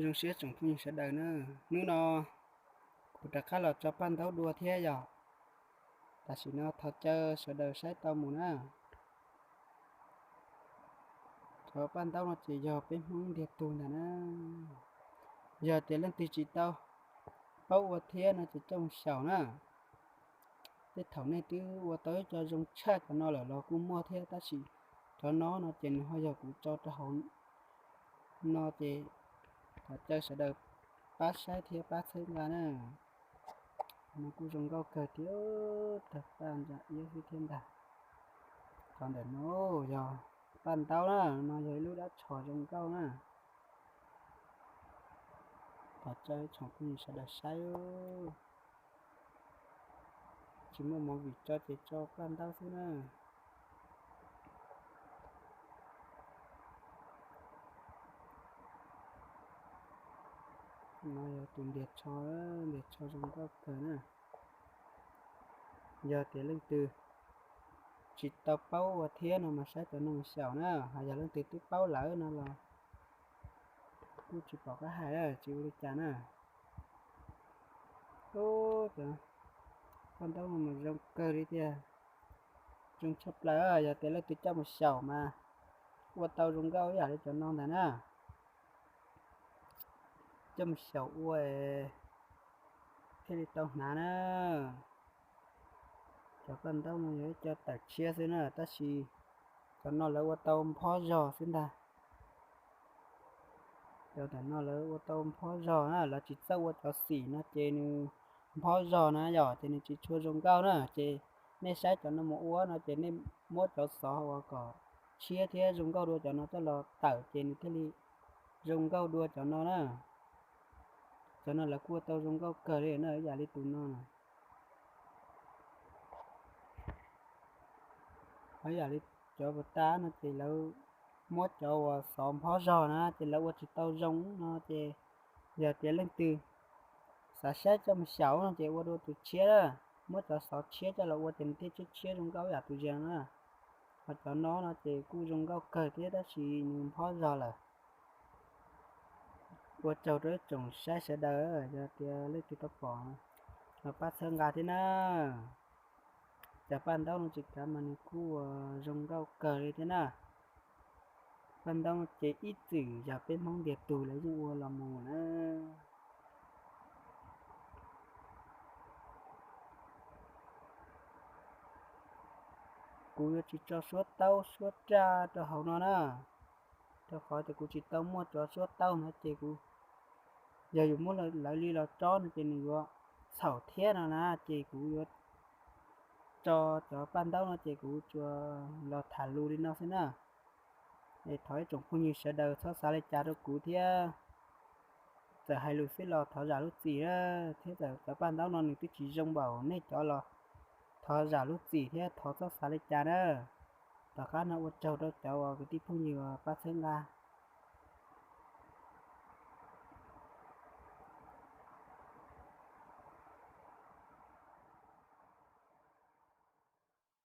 Zoo siab tsoom phooj ywg sawv daws na, hnub no kuv rov qab los tso paj ntaub dua thiab yog. Tam sim no thov caw sawv daws saib tau mus na. Cov paj ntaub no ces yog peb Hmoob ntiag tug ntag na. Yog tias leej twg tsis tau paub ua thiab no ces coj mus xyaum na. Tej thaum nej twb ua tau ib co zoo tshaj cov no lawm los kuj muaj thiab, tab sis cov no no ces nws ho yog kuv tso rau hauv no ces thov caw sawv daws pab saib thiab pab txhawb nqa na. Qhov no kuj zoo nkauj kawg thiab, tawg paj ntsa iab xwb thiab ntag. Qhov ntawm no yog paj ntaub na, no yog ib lub dab tshos zoo nkauj na. Thov caw tsoom phooj ywg sawv daws saib. Tsis muaj movie tso ces tso paj ntaub xwb na. No yog tus ntiag tsho, ntiag tsho zoo nkauj kawg na. Yog tias leej twg tsis tau paub ua thiab no mas saib cov no mus xyaum na, ho yog leej twg twb paub lawm no los kuj tsis pom qab hais, tsis ua li cas na. Ub, cov paj ntaub no mas zoo kawg li tiag, zoo tshaj plaws. Yog tias leej twg coj mus xyaum mas ua tau zoo nkauj ib yam li cov no ntag na. Coj mus xyaum ua thiaj li tau hnav na. Cov paj ntaub no yog ib co tawm tshiab xwb na, tab sis cov no lawv ua tau nphob zog xwb ntag. Cov ntawm no lawv ua tau nphob zog na, lawv tsis txawj ua cov xim no ces nws nphob zog na yom, ces nws tsis tshua zoo nkauj na. Ces nej saib cov no mus ua no ces nej muab cov xov uas kom tshiab thiab zoo nkauj dua cov no coj los tawm ces nws thiaj li zoo nkauj dua cov no na. Cov no lawv kuj ua tau zoo nkauj kawg li na, ib yam li tus no na. Ib yam li cov puas tab no ces lawv muab cov uas xov nphob zog na ces lawv ua tsis tau zoo no ces yog tias leej twg xav saib coj mus xyaum no ces ua dua tus tshiab na, muab cov xov tshiab coj los ua ces nws thiaj tshiab tshiab zoo nkauj ib yam tus zeeg na. Ho cov no no ces kuj zoo nkauj kawg thiab tab sis nws nphob zog lawm. Ua tsaug rau ib tsoom saib sawv daws, yog tias leej twg tau pom los pab txhawb nqa thiab na. Cov paj ntaub no tsis kav mas nws kuj zoo nkauj kawg li thiab na. Paj ntaub no ces ib txwm yog peb Hmoob ntiag tug lawv yeej ua los mus na. Kuv yuav tsis tso suab taub suab raj rau hauv no na, rau qhov tias kuv tsis tau muaj cov suab taub no ces kuv, yog yus muab lawv li los tso no ces nws yuav txhaum thiab no na, ces kuv yuav tso cov paj ntaub no ces kuv tsuas los tham lus li no xwb na. Es thov ib tsoom phooj ywg sawv daws txhob xav li cas rau kuv thiab. Txawm hais lus xwb los thov zam lub txim na, thiab txawm cov paj ntaub no nws twb tsis zoo npaum nej cov los thov zam lub txim thiab thov txhob xav li cas na. Tom qab no ua tsaug rau cov uas kwv tij phooj ywg pab txhawb nqa.